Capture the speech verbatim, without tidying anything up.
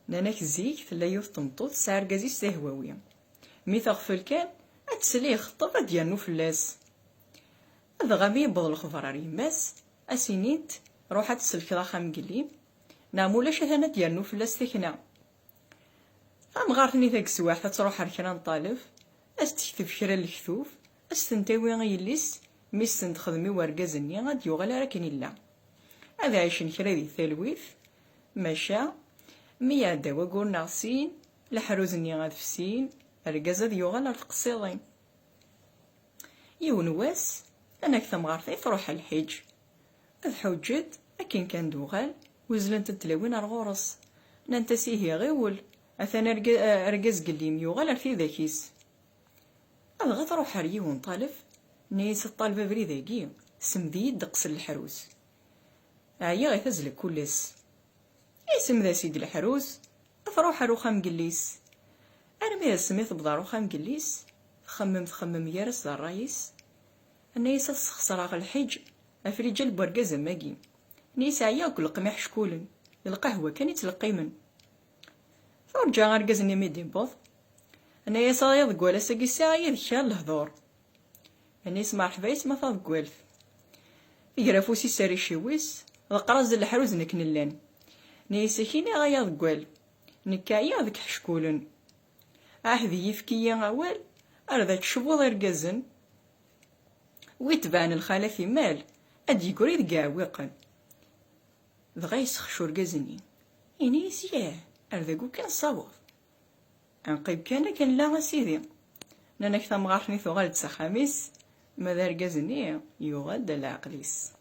Nnan-ak zik tella yiwet n tmeṭṭut tesɛa argaz-is d ahwawi. Mi teɣfel kan, ad tsel i ixeṭṭeb ad d-yernu fell-as. Dɣa mi yewweḍ lexber ar yemma-s, ad s-inint: "Ruḥ ad tsellkeḍ axxam n yelli-m, neɣ ma ulac atan ad d-yernu fell-as takna." Tamɣart-nni tageswaḥt ad truḥ ar kra n ṭṭaleb, ad s-tekteb kra n lektub, ad s-tent-tawi i yelli-s, mi s-tent-texdem i urgaz-nni ad d-yuɣal ar akken illa. Ad ɛicen kra di talwit, maca mi iɛedda waggur neɣ sin, leḥruz-nni ad fsin, argaz ad yuɣal ar tqeṣṣiḍin. Yiwen wass, nnan-ak tamɣart-a truḥ ɣer lḥiǧ. Ad tḥuǧǧ-d, akken kan d-tuɣal, uzzlent-d tlawin ar ɣur-s. Nnant-as: "Ihi ɣiwel, atan arga-, argaz n yelli-m yuɣal ar tidak-is." Dɣa truḥ ar yiwen ṭṭaleb, tenna-yas: "A ṭṭaleb, abrid-agi, semd-iyi-d ddeqs n leḥrus. Ɛyiɣ i tazla kul ass." Isemd-as-id leḥrus, ad truḥ ar uxxam n yelli-s. Armi d asmi tewweḍ ar uxxam n yelli-s, txemmem, txemmem gar-as d ṛṛay-is. Tenna-yas: "Ad sxeṣreɣ lḥiǧ ɣef liǧal n urgaz am wagi." Tenna-yas: "Ɛyiɣ deg uleqmiḥ ickulen, d lqahwa kan i ttleqqimen." Turǧa argaz-nni mi d-iwweḍ. Tenna-yas: "A yaḍ deg walas-agi sɛiɣ yid-k kra n lehdur." Yenna-yas: "Merḥba yes ma taḍeggalt." Tegra afus-is ar iciwi-s, teqqar-as: "D leḥruz n akken llan." Yenna-yas: "Ak-iniɣ a yaḍeggal, nekk ɛyiɣ deg iḥeckulen. Ɛahd-iyi, efk-iyi awal ar d ak-cbuḍ irgazen. Wi itebɛen lxalat imal, ad d-yegri deg iɛewwiqen." Dɣa yessexc urgaz-nni. Yenna-yas: "Yah, ar dagu kan ssaweḍ." "Anqib kan akken la, a sidi." Nnan-ak tamɣart-nni tuɣal-d s axxam-is, ma d argaz-nni yuɣal-d ar leɛqel-is.